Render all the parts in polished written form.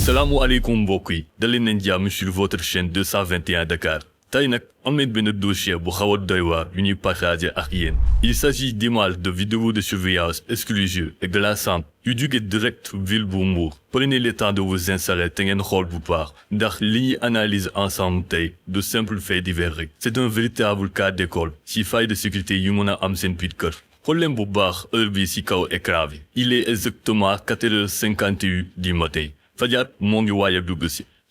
salaamualeykum mbokk yi daleen nañ jàmm sur votre chaîne 221 Dakar tey nag am nañ benn dossier bu xaw a doy waar yu ñuy partager ak yéen il s'agit d'images de vidéos de surveillance exclusives et glaçantes yu jóge direct ville bu Mbour. Prenez le temps de vous installer te ngeen xool bu baax ndax li ñuy analyse ensemble tey de simple fait divers rek c'est un véritable cas d'école si faille de sécurité yu mën a am seen biir kër. xool leen bu baax heure bi si kaw écran bi il est exactement 4h51 du matin fajar moo ngi waaj a dugg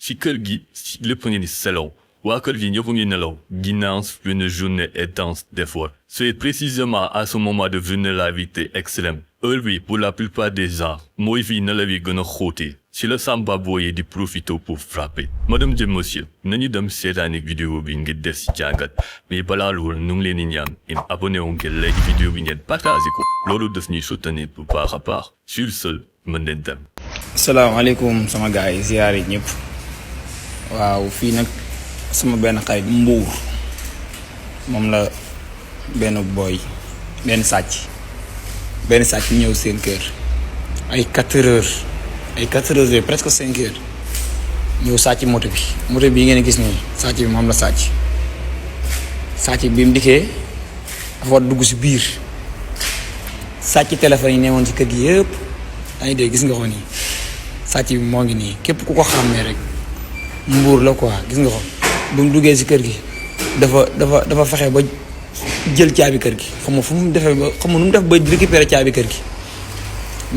si kër gi si lépp ngeen di selaw waa kër gi ñëpp ngi nelaw ginnaaw une journée intense d'efforts. C'est précisément à ce moment de vulnérabilité extrême heure bi pour la plupart des gens mooy fii nelaw yi gën a xóotee si la Samba Boye di profiter pour frapper. Madame et monsieur nañu dem seetaani vidéo bi ngir def si jàngat mais balaa loolu nu ngi leen di ñaan ngeen abonné wu ngeen like vidéo bi ngeen partagé ko loolu def ñuy soutenir bu baax a baax sur ce mën leen dem. salaamaaleykum sama gars yi ziyaar yi ñëpp waaw fii nag sama benn xarit Mbour moom la benn boy benn sàcc ñëw seen kër ay 4 heures presque 5 heures ñëw sàcc moto bi ngeen gis nii sàcc bi moom la sàcc bi mu dikkee dafa dugg si biir sàcc téléphone yi newoon ci kër gi yëpp yaa ngi dégg gis nga ko nii sàcc bi moo ngi nii képp ku ko xàmmee rek Mbour la quoi gis nga ko bu mu duggee si kër gi dafa fexe ba jël caabi kër gi xam nga nu mu def ba récupérer caabi kër gi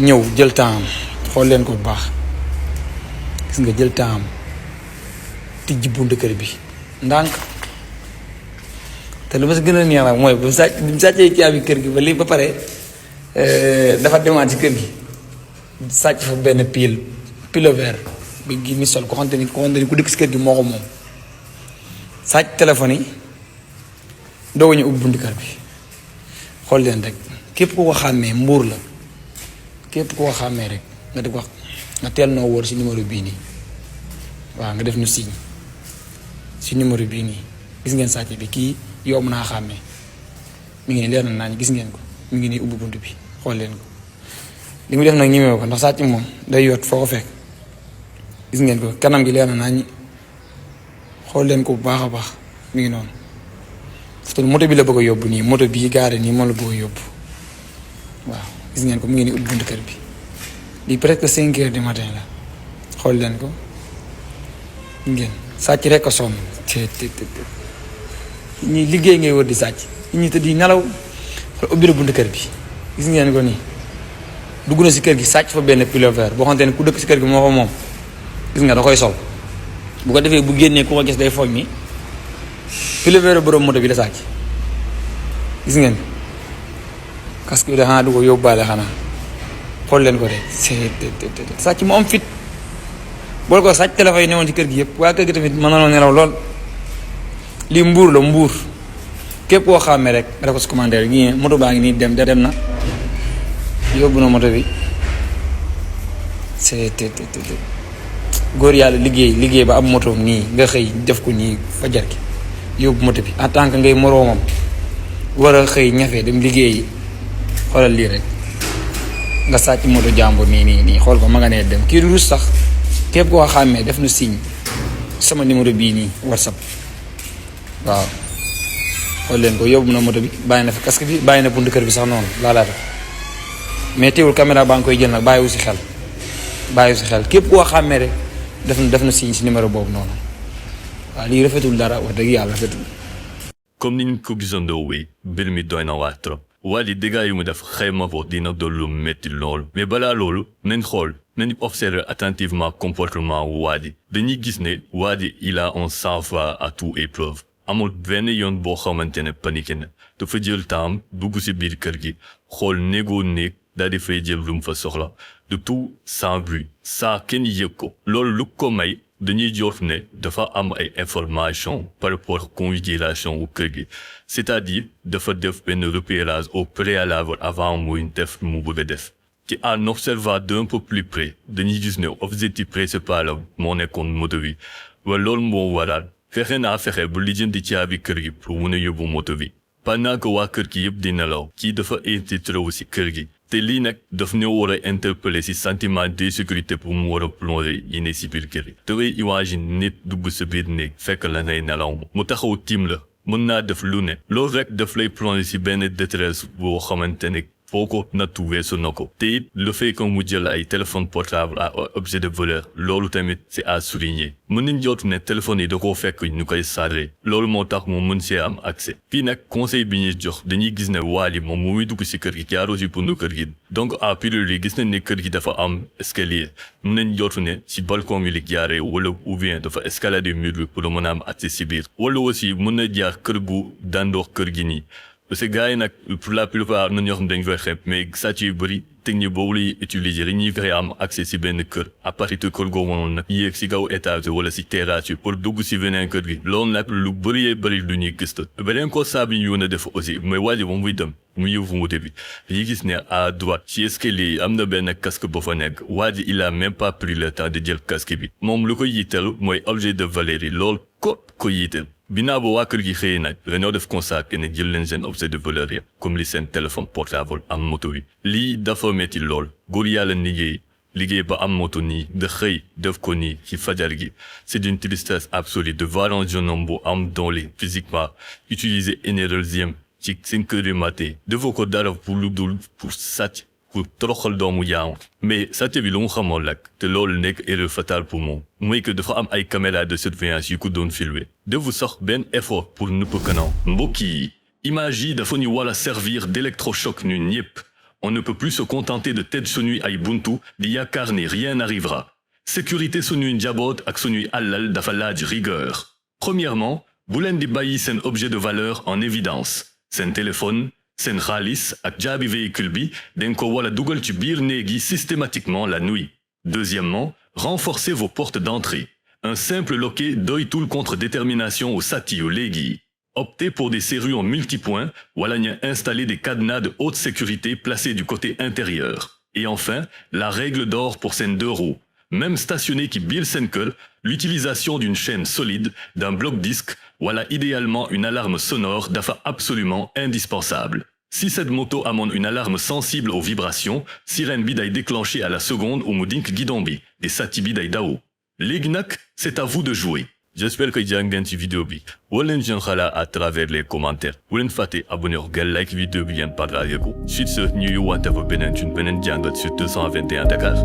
ñëw jël temps xool leen ko bu baax gis nga jël temps tijji buntu kër bi ndànk te lu ma si gën a neex nag mooy bu sàccee caabi kër gi ba pare dafa demaat ci kër gi sàcc fa benn pile vert bi gi mi sol ko xamante ni ku dëkk si kër gi moo ko moom sàcc téléphone yi doo ñu ubbi buntu kër bi xool leen rek képp ku ko xàmmee Mbour la képp ku ko xàmmee rek nga di ko nga teel noo wóor si numéro bii nii waaw nga def ñu signe si numéro bii nii gis ngeen sàcc bi kii yomb naa xàmmee mi ngi nii leer na naa gis ngeen ko mi ngi nii ubbi buntu bi xool leen ko li mu def nag ñemewoo ko ndax sàcc moom day yot foo ko fekk gis ngeen ko kanam gi leer na naa ñi xool leen ko bu baax a baax mi ngi noonu te moto bi la bëgg a yóbbu nii moto bii gaare nii moom la bëgg a yóbbu waaw gis ngeen ko mu ngi nii ubbi buntu kër bi lii presque 5 heures du matin la xool leen ko ngeen sàcc rek ko sonn ñi liggéey ngay wër di sàcc ñi tëdd di nelaw xool ubbi la buntu kër bi gis ngeen ko nii dugg na si kër gi sàcc fa benn pilo vert boo xamante ne ku dëkk si kër gi moo ko moom gis nga da koy sol bu ko defee bu génnee ku ko gis day foog ni pilo vert borom moto bi la sàcc gis ngeen casque bi de xanaa du ko yóbbaale xanaa xool leen ko de sàcc mu am fit bool ko sàcc téléphone yi newoon ci kër gi yëpp waa kër gi tamit mën na nelaw lool lii Mbour la Mbour képp koo xàmmee rek nga def ko si commentaire gi moto baa ngi nii dem na yóbbu na moto bi góor yàlla liggéey ba am moto nii nga xëy def ko nii fajar gi yóbbu moto bi en tant que ngay moroomam war a xëy ñafe dem liggéeyi xoolal lii rek nga sàcc moto jàmbur nii xool ko ma nga nee dem kii du rus sax képp koo xàmmee def na signe sama numéro bii nii WhatsApp waaw xool leen ko yóbbu na moto bi bàyyi na fi casque bi bàyyi na buntu kër bi sax noonu laalaata mais teewul caméra baa ngi koy jël nag bàyyiwu si xel képp koo xàmmee rek def na signe si numéro boobu noonu waaw lii rafetul dara wax dëgg yàlla rafetul. comme ni ñu ko gisandoowee mbir mi doy na waar trop Wally dégâts yu mu def xayma ko dina doon lu métti loolu mais balaa loolu nañ observer attentivement comportement wu Wally dañuy gis ne Wally il a un sang-froid à toute épreuve amul benn yoon boo xamante ne paniqué na dafa jël temps dugg si biir kër gi xool néegoo néeg daal di fay jël lu mu fa soxla de tout sans bruit saa kenn yëg ko loolu lu ko may dañuy jot ne dafa am ay information par rapport configuration wu kër gi c'est-à-dire dafa def benn repérage au préalable avant muy def mu bëgg a def te en observant d'un peu plus près dañuy gis ne objectif principal moo nekkoon moto bi wala loolu moo waral fexe bu lijjanti caabi kër gi pour mun a yóbbu moto bi pendant que waa kër gi yëpp di nelaw kii dafa infiltré wu si kër gi te lii nag daf ñoo war a interpeller ci sentiment d'insécurité pour mu war a plonger yi ne ci biir kër yi. te ngay imagine nit dugg sa biir néeg fekk la ngay nelaw mu taxaw tiim la mën naa def lu ne loolu rek daf lay plonger ci benn détresse boo xamante ne foo ko nattu weesu na ko te it le fait que mu jël ay téléphone portable à objet de valeur loolu tamit c'est à souligner mën nañ jot ne téléphone yi da koo fekk ñu koy chargé loolu moo tax mu mën see am accès fii nag conseil bi ñuy jox dañuy gis ne Wally moom mu muy dugg ci kër gi jaaroo ci buntu kër gi donc à priori gis nañ ne kër gi dafa am escalier mën nañ jot ne ci balcon bi la jaaree wala ou bien dafa escalader mur bi pour mën a am accès ci biir wala aussi mën na jaar kër gu dandoor kër gi nii parce que gars yi nag pour la plupart na ñoo xam dañ koy xeeb mais sàcc yu bëri technique boobu lay utiliser dañuy fexe am accès ci benn kër à partir de kër googu noonu nag yéeg ci kaw étage wala ci terrasse pour dugg ci beneen kër gi loolu nag lu bëri lu ñuy gëstu beneen constat bi ñu mën a def aussi mais waa ji moom muy dem mu yóbbu moto bi yi gis ne à droite ci escalier yi am na benn casque ba fa nekk waa ji il a même pas pris le temps de jël casque bi moom lu ko yitteel mooy objet de valeur yi loolu ko yitteel binaa ba waa kër gi xëy nag dañoo def constat que ne jël leen seen objet de valeur ya comme li seen téléphone portable am moto bi lii dafa metti lool góor yàlla liggéey ba am moto nii de xëy def ko nii ci fajar gi c'est d'une tristesse absolue de voir un jeune homme bu am doole physiquement utiliser énergie ci 5 heures du matin defoo ko dara pour lu dul pour sàcc pour toroxal doomu yaaw mais sàcc bi lu mu xamoon nag te loolu nekk erreur fatale pour moom mooy que dafa am ay caméra de surveillance yu ko doon filmer defu sax benn effort pour nëpp kanam mbokk yi image yi dafa ñu war a servir d'électrochoc ñun ñëpp on ne peut plus se contenter de tëj suñuy ay buntu di yaakaar ni rien n'arrivera sécurité suñuy njaboot ak suñuy alal dafa laaj rigueur premièrement bu leen di bàyyi seen objet de valeur en évidence seen téléphone seen xaalis ak jaabi véhicule bi dañ ko war a dugal ci biir néeg yi systématiquement la nuit deuxièmement renforcez vos portes d'entrée un simple loquet doytul contre détermination au sàcc yu léegi optez pour des serrures multipoints wala ñu installer des cadenas de haute sécurité placés du côté intérieur et enfin la règle d'or pour seen 2 roues même stationné ci biir seen kër l'utilisation d'une chaîne solide d'un bloc-disque wala idéalement une alarme sonore dafa absolument indispensable si cette moto amoon une alarme sensible aux vibrations sirène bi day déclencher à la seconde ou mu dink guidon bi di sàcc bi day daw léegi nag c'est à vous de jouer j'espère que jàng ngeen ci vidéo bi wala leen seen xalaat à travers les commentaires bu leen fàtte abonné ngeen like vidéo bi ngeen partagé ko sur ce ñu wante fa beneen jàngat sur 221 Dakar